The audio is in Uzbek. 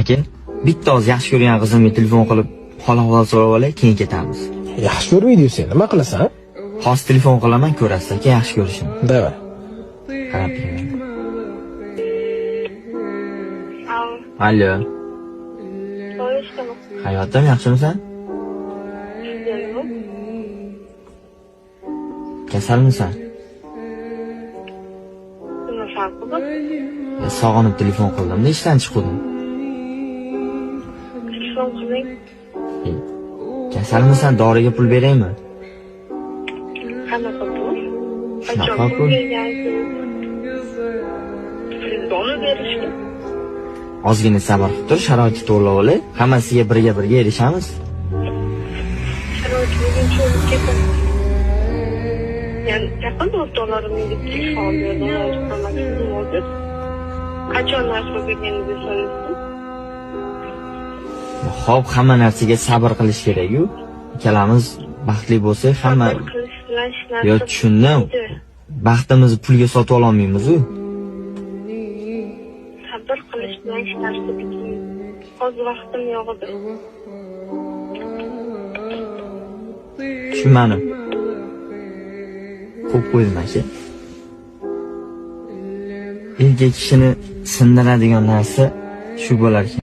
Aka, bitta oz yaxshi ko'rgan qizimga telefon qilib, hol ahvol so'rab olay, keyin ketamiz. Yaxshi ko'rmaydi sen, nima qilasan? Hozir telefon qilaman, ko'rasiz aka, yaxshi ko'rishini. Давай. Qarab turing. Alo. Alo, So'rashdim. Hayotim, yaxshimisan? Yo'q. Kasalmisan? Nima farqi bor? Sog'inib telefon qildim-da, ishdan chiqdim. Telefon qiling. Kasalmisan, doriga pul beraymi? Qanaqa pul? Shunaqa Qachon pul. pul bergansiz? Pulingiz bormi berishga? Ozgina sabr qilib tur, sharoitni to'g'rilab olay, hammasiga birga-birga erishamiz. Sharoit bo'lguncha o'lib ketaman. Ya'ni yaqin o'rtoqlarim telefon berdi, oldi. Qachon narsa berganingizni so'raysiz? Xo'p, hamma narsaga sabr qilish kerak-ku. Ikkalamiz baxtli bo'lsak, hamma Sabr qilish bilan hech narsa Yo, tushundim. bo'lmaydi. Baxtimizni pulga sotib ololmaymiz-u. Sabr qilish bilan hech narsa bitmaydi. Hozir vaqtim yo'q edi. Tushunmadim. Qo'yib qo'ydim aka. Erkak kishini sindiradigan narsa shu bo'lar ekan.